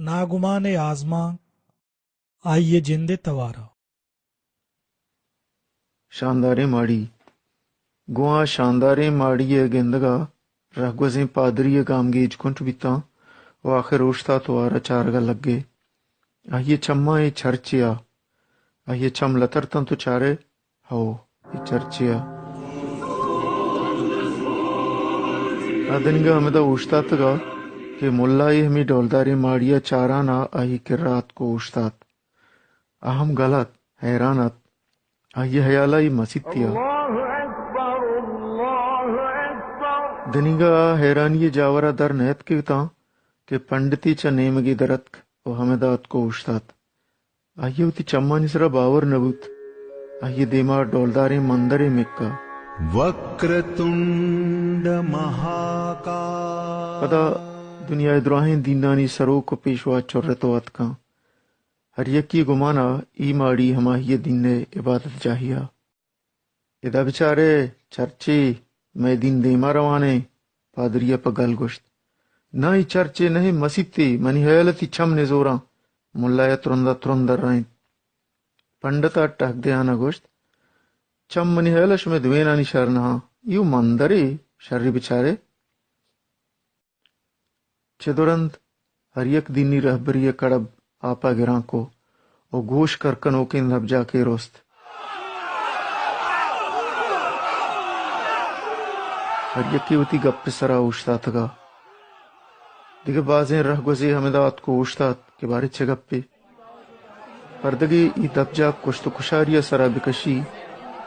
ناگمان ءِ آزمانک، آئی ءِ جند ءِ توار ءَ۔ شانداریں ماڑی۔ گوں آ شانداریں ماڑی ءِ گندگ ءَ رہگوزیں پادری ءِ گامگیج کنٹ بیتاں ءُ آخر اوشتات ءُ آرا چارگ ءَ لگ ئے۔ آئی ءِ چماں اے چرچے ءَ۔ آئی ءِ چم لترتاں تو چارئے؟ ہئو، اے چرچے ءَ۔ آ دنیگا ہمدا اوشتاتگ ءَ کہ ملائے ہمے ڈولداریں ماڑی ءَ چاران ءَ آئی کرا اتک ءُ اوشتات۔ آ ہم گل ات، حیران ات۔ آئی ءِ ہیال ءَ اے مسیتے ءَ۔ دنیگا آ حیرانی ءِ جاور ءَ در نیتکگ اتاں کہ پنڈتے چہ نیمگے در اتک ءُ ہمدا اتک ءُ اوشتات۔ آئی ءَ وتی چمانی سرا باور نہ بوت۔ آئی ءِ دیما ڈولداریں مندرے مکا۔ وکرتنڈ مہاکال۔ پدا دنیا ءِ دراہیں دینانی سروک ءُ پیشوا چرت ءُ اتکاں۔ ہر یکے گمان ءَ اے ماڑی ہمائی ءِ دین ءِ عبادت جاہے ءَ۔ ادا بچارئے، چرچے، مئے دین دیما روان ایں، پادری ءَ پہ گل گوشت۔ ناں، اے چرچے نہ، اے مسیتے، منی ہیال ءَ تئی چم نزوراں۔ ملا ءَ ترند ءَ ترند درائینت۔ پنڈت ءَ ٹہک دیان ءَ گوشت، چم منی ہیال ءَ شمئے دوئینانی شر نہ آں، اے وَ مندرے، شری بچارئے۔ چد ءُ رند ہر یک دینی رہبری ءِ کڑب آپ ءَ گران کو ءُ گوش کر کنوکیں دبجاکے رست۔ ہر یکے وتی گپ ءِ سرا اوشتاتگ ءَ۔ دگہ بازیں رہگوزے ہمدا اتک ءُ اوشتات کہ باریں چہ گپے۔ پردگے اے دبجاک کشت ءُ کشاری ءِ سرا بکشی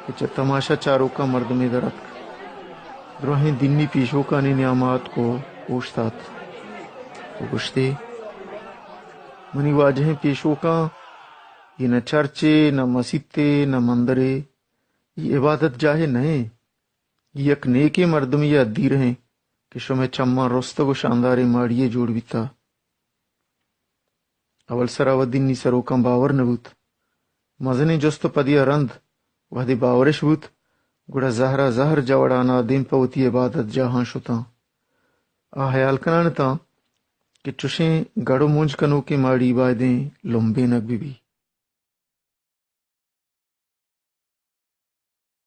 کہ چہ تماشا چاروکاں مردمے در اتک۔ دراہیں دینی پیشوکانی نیام ءَ اتک ءُ اوشتات ءُ گوشت ئے، منی واجہیں پیشوکاں، اے نہ چرچے، نہ مسیتے، نہ مندرے، اے عبادت جاہے نہ ایں۔ اے یک نیکیں مردمے ءِ ادیرہ ایں کہ شمئے چماں رستگ ءُ شانداریں ماڑی یے جوڑ بیتہ۔ اول سرا وَ دینی سروکاں باور نہ بوت۔ مزنیں جست ءُ پدی ءَ رند وہدے باورش بوت، گڑا زہر ءَ زہر جوڑان ءَ دیم پہ وتی عبادت جاہاں شتاں۔ آ ہیال کنان اتاں کہ چشیں گڑ ءُ مونج کنوکیں ماڑی بائدیں لمبینگ بہ بی۔